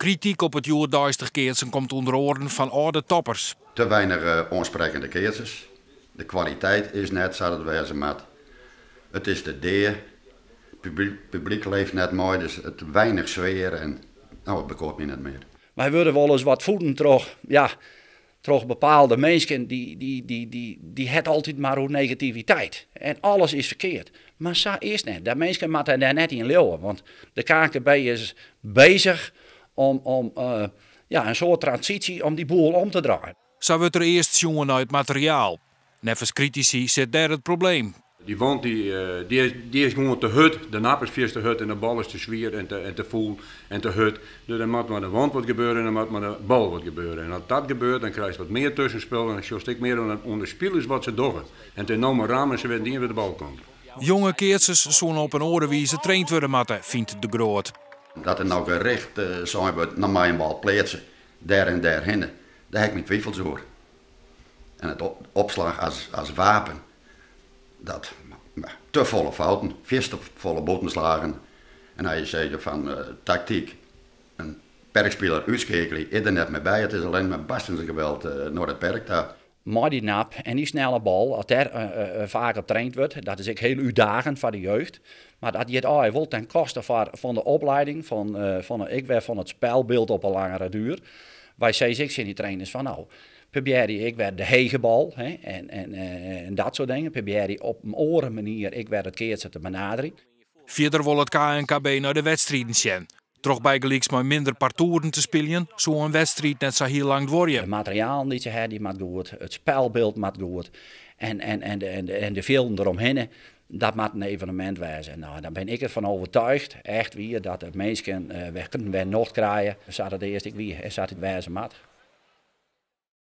Krityk op it hjoeddeistich keatsen komt ûnder oaren fan âlde toppers. Te weinich oansprekkende keatsers. De kwaliteit is net sa't it wêze moat. It is te dea. It publyk leeft net mei, dus it weinich sfear en no, it bekoart my net mear. Wy wurde wolris wat voeden troch, ja, troch bepaalde minsken dy, dy, dy, dy, dy het altyd mar oer negativiteit. En alles is ferkeard. Mar sa is it net. De minsken moatte dêr net yn leauwe, want de KNKB is bezich om, om uh, ja, in soart transysje om dy boel om te draaien. Sa wurdt der earst sjoen nei it materiaal. Neffens kritisy sit dêr it probleem. Dy wand dy is gewoan te hurd, de nap is fierste hurd en de bal is te swier en te fûl en te hurd. Dus der moat mei de wand wat gebeure en der moat mei de bal wat gebeure. En as dat gebeurt, dan krijst wat mear tuskenspul en dan sjochst ek mear oan de spilers wat se dogge. En it is no mar ramme en se witte net wêr't de bal komt. Jonge keatsers soene op in oare wize traind wurde moatte, fynt De Groot. Dat der no gericht sein wurdt, no mei in bal pleatse, dêr en dêr hinne, dêr ha ik myn twifels oer. En it opslach as wapen, dat te folle fouten, fierste folle bûtenslagen. En as je sizze fan taktyk, in perkspiler útskeakelje is der net mear by, it is allinnich mar barstens geweld nei dat perk ta. Mei dy nap en dy snelle bal, as dêr faak op traind wurdt, dat is ek hiel útdagend foar de jeugd. Mar dat giet allegear wol ten koste fan de opleiding, fan, ek wer fan it spelbyld op 'e langere duer. Wy sizze ek tsjin dy trainers fan no, probearje ek wer de hege bal, hè, en dat soart dingen. Probearje op in oare manier ek wer it keatsen te benaderjen. Fierder wol it KNKB nei de wedstriden sjen. Troch bygelyks mei minder partoeren te spyljen, soe in wedstriid net sa hiel lang duorje. De materialen dy't se ha, dy moat goed, it spelbyld moat goed en de fjilden deromhinne, dat moat in evenemint wêze. Nou, dan bin ik derfan oertuigd, echt wier, dat de minsken wer nocht krije sa't it earst ek wie en sa't it wêze moat.